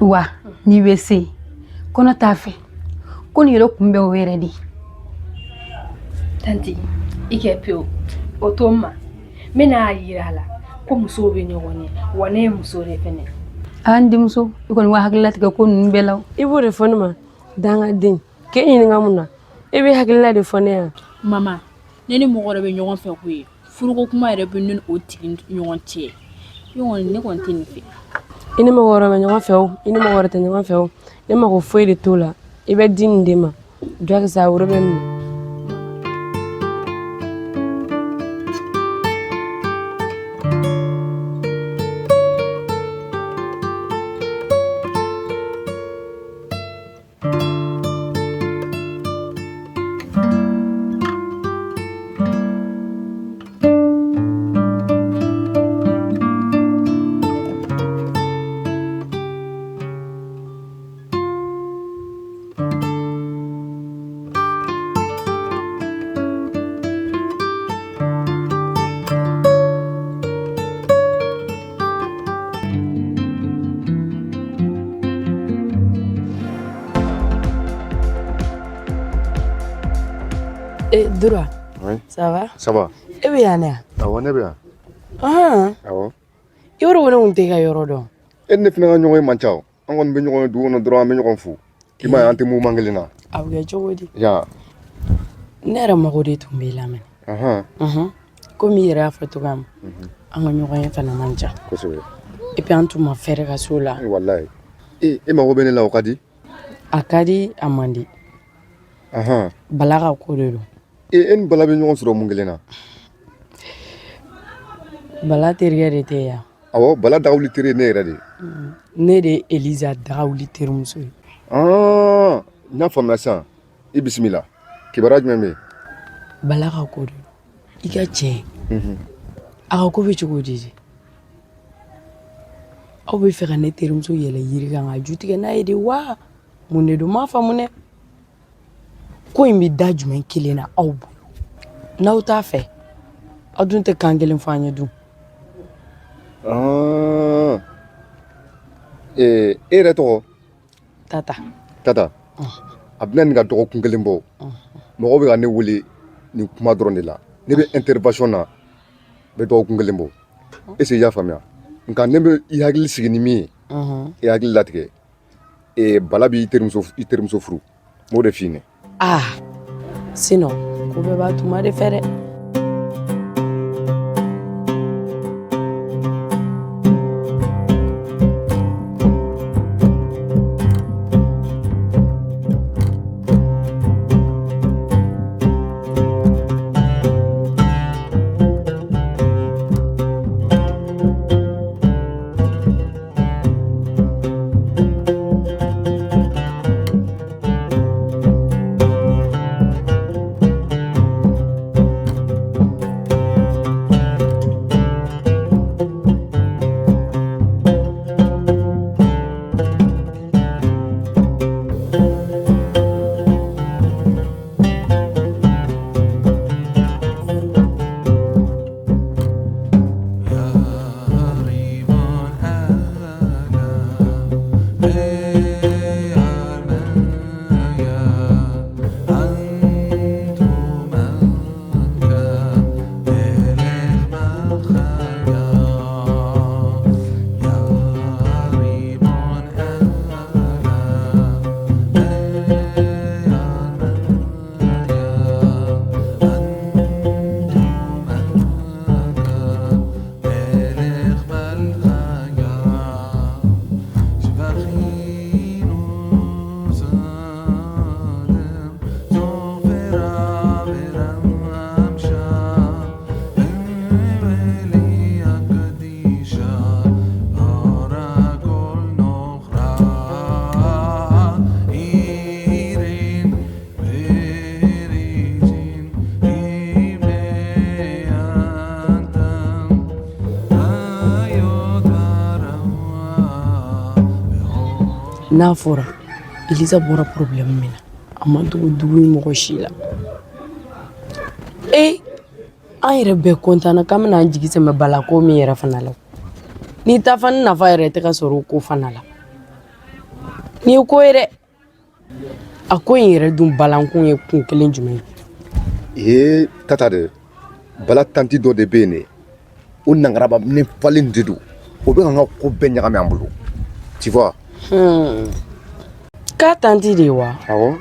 Wa n'i bɛ se kɔnɔ t'a fɛ ko nin yɛrɛ kun bɛ o yɛrɛ de ye. Tanti i kɛ pewu o to n ma n bɛna a yira a la ko musow bɛ ɲɔgɔn ɲɛ wa ne ye muso de fɛnɛ. Aa n denmuso i kɔni b'a hakililatigɛ ko ninnu bɛɛ la. I b'o de fɔ ne ma dangaden k'e ɲininka mun na e bɛ hakilila de fɔ ne yan. Mama ne ni mɔgɔ wɛrɛ bɛ ɲɔgɔn fɛ koyi furuko kuma yɛrɛ bɛ ne ni o tigi ɲɔgɔn cɛ ne kɔni ne kɔni tɛ nin fɛ. I ni mɔgɔ wɛrɛ bɛ ɲɔgɔn fɛ o i ni mɔgɔ wɛrɛ tɛ ɲɔgɔn fɛ o ne mago foyi de t'o la i bɛ di nin de ma jakisa woro bɛ minɛ. Eh, Dura. Oui. Ça va? Ça va. E bɛ yan ne? Awɔ, ne bɛ yan. Ahan. Awɔ. I yɔrɔ ko ne kun t'e ka yɔrɔ dɔn. E ni ne fana ka ɲɔgɔn ye man ca o. An kɔni bɛ ɲɔgɔn ye dugu kɔnɔ dɔrɔn an bɛ ɲɔgɔn fo. I m'a ye an tɛ mouvement kelen na. A bɛ kɛ cogo di? Ya. Ne yɛrɛ mago de tun b'e la mɛnɛ. Ahan. Unhun. Komi i yɛrɛ y'a fɔ cogoya min. An ka ɲɔgɔn ye fana man ca. Kosɛbɛ. Et puis an tun ma fɛrɛ ka s'o la. Walayi. E e mago bɛ ne la o ka di? A ka di a man di. Ahan. Bala ka ko de don. E e ni Bala bɛ ɲɔgɔn sɔrɔ mun kelen na? Bala terikɛ de tɛ yan. Awɔ, Bala dagawuli teri ye ne yɛrɛ de ye. Ne de ye Eliza dagawuli terimuso ye. Aa, n y'a faamuya sisan. I bisimila. Kibaruya jumɛn bɛ yen? Bala ka ko de don. I ka cɛ. A ka ko bɛ cogo di de? Aw bɛ fɛ ka ne terimuso yɛlɛ yiri kan ka ju tigɛ n'a ye de wa? Mun de don n m'a faamu dɛ. Ko in bɛ da jumɛn kelen na aw bolo? N'aw t'a fɛ, aw dun tɛ kan kelen fɔ an ye dun. Aa. Ee, e yɛrɛ tɔgɔ? Tata. Tata. A bɛna nin ka dɔgɔkun kelen bɔ. Mɔgɔw bɛ ka ne wele nin kuma dɔrɔn de la. Ne bɛ intervention na bɛ dɔgɔkun kelen bɔ. Est ce que i y'a faamuya? Nka ne bɛ i hakili sigi ni min ye, i hakili latigɛ. Ee, Bala b'i terimuso i terimuso furu. N b'o de f'i ɲɛna. Ah, sinon ko bɛɛ b'a tuma de fɛ dɛ. N'a fɔra Elisa bɔra problème min na a ma dogo dugu in mɔgɔ si la. E an yɛrɛ bɛɛ kɔntanna k'an bɛna an jigi sɛmɛ Bala ko min yɛrɛ fana la. N'i ta fana nafa yɛrɛ tɛ ka sɔrɔ o ko fana la. Nin ye ko ye dɛ. A ko in yɛrɛ dun balankun ye kun kelen jumɛn ye? Ee tata dɛ, Bala tanti dɔ de bɛ yen dɛ, o nangaraba minɛ falen de don, o bɛ ka n ka ko bɛɛ ɲagami an bolo, tu vois. K'a tanti de ye wa? Awɔ.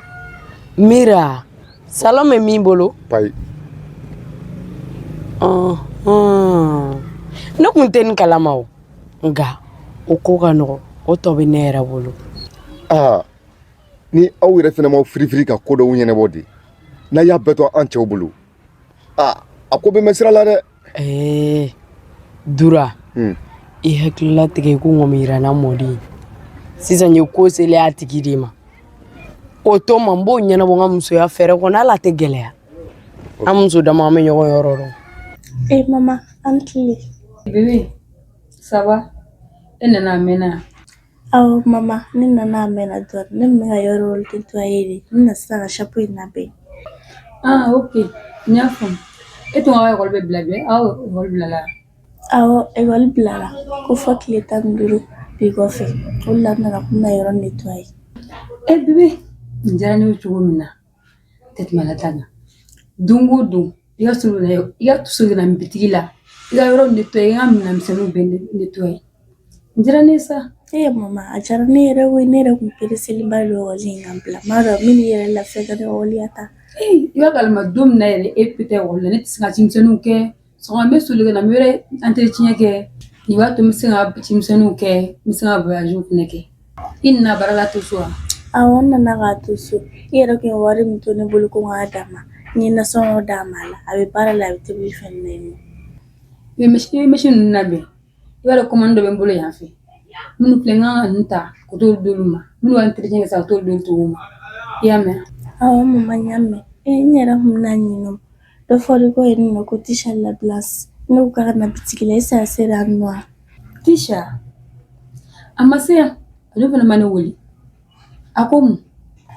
Mira, salon bɛ min bolo? Payi. Ne kun tɛ nin kalama o, nka o ko ka nɔgɔ, o tɔ bɛ ne yɛrɛ bolo. Aa, ni aw yɛrɛ fana m'aw firifiri ka ko dɔw ɲɛnabɔ de, n'a y'a bɛɛ to an cɛw bolo, aa, a ko bɛ mɛn sira la dɛ. Ɛɛ Dura, i hakilila tigɛ ko ŋɔmi yiranna mɔden. Sisan ye ko selen a tigi de ma, o to ma, n b'o ɲɛnabɔ n ka musoya fɛɛrɛ kɔnɔ, hali a tɛ gɛlɛya. An muso dama, an bɛ ɲɔgɔn yɔrɔ dɔn. Eh mama, an tile. Bébé, ça va? E nana a mɛnna. Awɔ mama, ne nana a mɛnna dɔɔni. Ne tun bɛ ka yɔrɔ nettoyer de. N bɛna sisan ka chapeau in labɛn. Ah, ok. N y'a faamu. E tun ka ekɔli bɛ bila bi, aw ekɔli bilala? Awɔ, ekɔli bilara. Ko fɔ tile 15 bi kɔfɛ. O de la n nana ko n bɛna yɔrɔ nettoyer. E bébé, nin diyara ne ye cogo min na, tɛ tɛmɛ ala ta kan. Don o don, i ka soli na, i ka soli na bitigi la, i ka yɔrɔ nettoyer, i ka minɛn misɛnninw bɛɛ nettoyer. Nin diyara ne ye sa. Eh mama, a diyara ne yɛrɛ koyi. Ne yɛrɛ kun pereselenba de ekɔli in ka bila. N b'a dɔn min yɛrɛ lafiya ka ekɔli ya ta. Ee, i b'a kalama don min na yɛrɛ e bɛ taa ekɔli la, ne tɛ se ka cimisɛnninw kɛ. Sɔgɔma n bɛ soli ka na, n bɛ yɔrɔ entretien kɛ. Nin b'a to n bɛ se ka cimisɛnninw kɛ, n bɛ se ka voyage fɛnɛ kɛ. I nana baara la to so wa? Awɔ, n nana k'a to so. I yɛrɛ kun ye wari min to ne bolo ko n k'a d'a ma. N ye nasɔngɔ d'a ma a la. A bɛ baara la, a bɛ tobili fɛnɛ na yen nɔ. I bɛ machine ninnu labɛn. I b'a dɔn commande dɔ bɛ n bolo yan fɛ. Minnu filɛ, n kan ka ninnu ta ka t'olu d'olu ma. Minnu b'a entretien kɛ sisan, ka t'olu d'olu tigiw ma. I y'a mɛn? Awɔ mama, n y'a mɛn. Eh, n yɛrɛ kun bɛna ɲinɛ o. Dɔ fɔra ko yen nɔ ko Tisha la place. Ne ko k'a ka na bitigi la, est ce que a sera yan nɔ wa? Tisha, a ma se yan. Ale fana ma ne wele. A ko mun?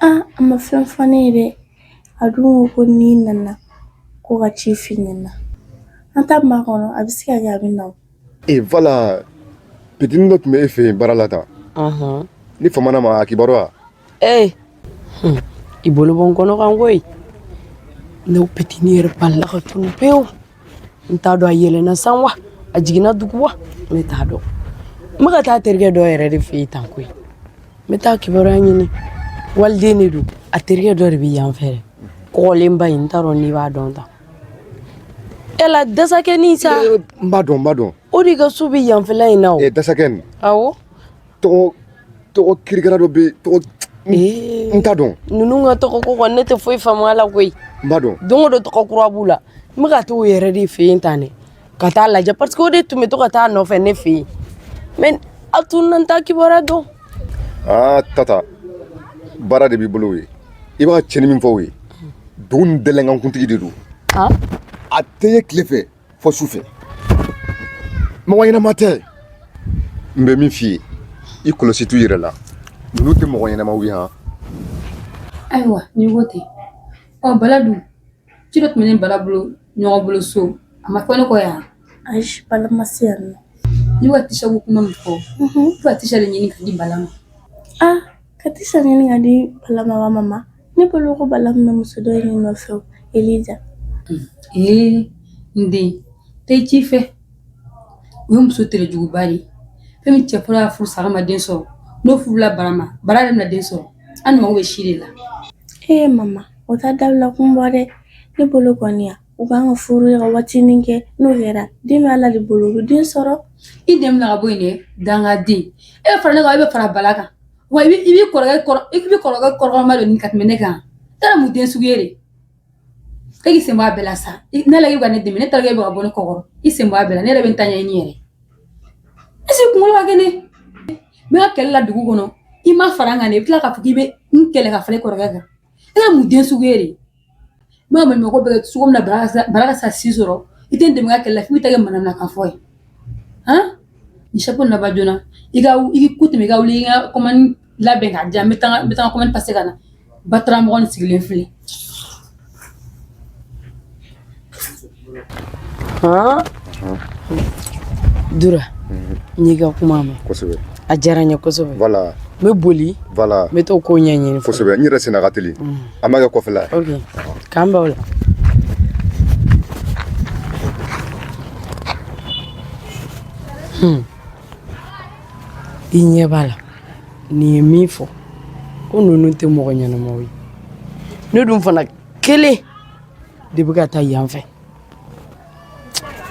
Ah, a ma fɛn fɔ ne ye dɛ. A dun ko ko n'i nana ko ka ci f'i ɲɛna. An ta makɔnɔ, a bɛ se ka kɛ a bɛ na o. E voilà, petini dɔ tun bɛ e fɛ yen baara la tan. Ni famana ma a kibaruya. Ee, i bolo bɔ n kɔnɔ kan koyi. N'o petini yɛrɛ balila ka tunu pewu. N t'a dɔn a yɛlɛnna san wa, a jiginna dugu wa, ne t'a dɔn. N bɛ ka taa terikɛ dɔ yɛrɛ de fɛ yen tan koyi. N bɛ taa kibaruya ɲini. Waliden de don, a terikɛ dɔ de bɛ yan fɛ dɛ, kɔgɔlenba in, n t'a dɔn n'i b'a dɔn tan. E la dasakɛnin sa. N b'a dɔn, n b'a dɔn. O de ka so bɛ yanfɛla in na o. Ee, dasakɛ nin. Awɔ. Tɔgɔ kirikara dɔ bɛ tɔgɔ, n t'a dɔn. Ninnu ka tɔgɔ ko kɔni, ne tɛ foyi faamu a la koyi. N b'a dɔn. Don o don tɔgɔ kura b'u la. N bɛ ka t'o yɛrɛ de fɛ yen tan dɛ, ka taa lajɛ, parce que o de tun bɛ to ka taa nɔfɛ ne fɛ yen, mais a tununa, n t'a kibaruya dɔn. Aa tata, baara de b'i bolo o ye. I b'a cɛnni min fɔ o ye, dugu nin dɛlɛnkan kuntigi de don. A tɛ ye tile fɛ fɔ su fɛ, mɔgɔ ɲɛnama tɛ. N bɛ min f'i ye, i kɔlɔsi t'u yɛrɛ la, ninnu tɛ mɔgɔ ɲɛnamaw ye han. Ayiwa, n'i ko ten. Ɔ Bala dun, ci dɔ tun bɛ ne Bala bolo ɲɔgɔn bolo so, a ma fɔ ne kɔ yan? Ayi, Bala ma se yan nɔ. N'i ka Tisha ko kuma min fɔ, i ka Tisha de ɲini ka di Bala ma. Ah, ka Tisha ɲini ka di Bala ma wa mama? Ne bolo ko Bala tun bɛ muso dɔ in nɔfɛ o, Elija. Ee n den, tɛ ci fɛ. O ye muso juguba de ye. Fɛn min cɛ fɔlɔ y'a furu sa, a ma den sɔrɔ. N'o furula Bala ma, Bala yɛrɛ bɛna den sɔrɔ. An mago bɛ si de la. Ee mama, o t'a dabila kun bɔ dɛ. Ne bolo kɔni yan, u kan ka furu ka waatinin kɛ, n'o kɛra den bɛ Ala de bolo, u bɛ den sɔrɔ. I den bɛna ka bɔ yen dɛ, dangaden. E bɛ fara ne kan, e bɛ fara Bala kan. Wa i b'i kɔrɔkɛ kɔrɔ, i b'i kɔrɔkɛ kɔrɔma don ka tɛmɛ ne kan. E yɛrɛ mun den sugu ye de? E k'i sen bɔ a bɛɛ la sa. Ne la, i bɛ ka ne dɛmɛ, ne taara, e bɛ ka bɔ ne kɔkɔrɔ. I sen bɔ a bɛɛ la, ne yɛrɛ bɛ n ta ɲɛɲini yɛrɛ. Est ce que kunkolo ka kɛnɛ? N bɛ ka kɛlɛ la dugu kɔnɔ, i ma fara n kan dɛ, i bɛ tila k'a fɔ k'i bɛ n kɛlɛ ka fara i kɔrɔkɛ kan. E ka mun den sugu ye de? N bɛ ka maɲumanko bɛɛ kɛ cogo min na, Bala ka sa si sɔrɔ, i tɛ n dɛmɛ ka kɛlɛ la, f'i bɛ taa kɛ manamanakan fɔ ye. Han? Ni chapeau naba joona, i ka i k'i ku tɛmɛ, i ka wuli, i ka commande labɛn k'a di yan, n bɛ taa commande passer ka na. Bataramɔgɔ nin sigilen filɛ. Han? Dura, n y'i ka kuma mɛn. Kosɛbɛ. A diyara n ye kosɛbɛ. Voilà. N bɛ boli. Voilà. N bɛ t'o ko ɲɛɲini fɔlɔ. Kosɛbɛ, n yɛrɛ senna ka teli. An b'a kɛ kɔfɛla ye. Ok, k'an bɛn o la. I ɲɛ b'a la, nin ye min fɔ ko ninnu tɛ mɔgɔ ɲɛnamaw ye. Ne dun fana kelen de bɛ ka taa yan fɛ.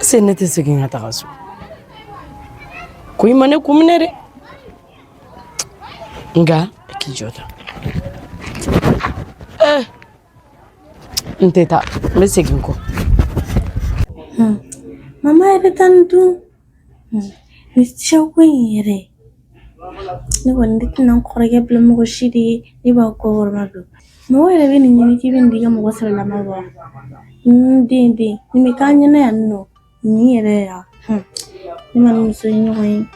Est-ce ne tɛ segin ka taga so? Ko i ma ne kun minɛ dɛ. Nka k'i jɔ tan. Eh, n tɛ taa, n bɛ segin kɔ. Mama yɛrɛ ta nin dun. Ni cɛko in yɛrɛ, ne kɔni ne tɛna n kɔrɔkɛ bila mɔgɔ si de ye. Ne b'a kɔkɔrɔma don. Mɔgɔ yɛrɛ bɛ nin ɲini k'i bɛ nin di i ka mɔgɔ sɛbɛlama ma wa? N den den, nin bɛ k'an ɲɛna yan nɔ. Nin yɛrɛ ya. Ne ma nin muso in ɲɔgɔn ye.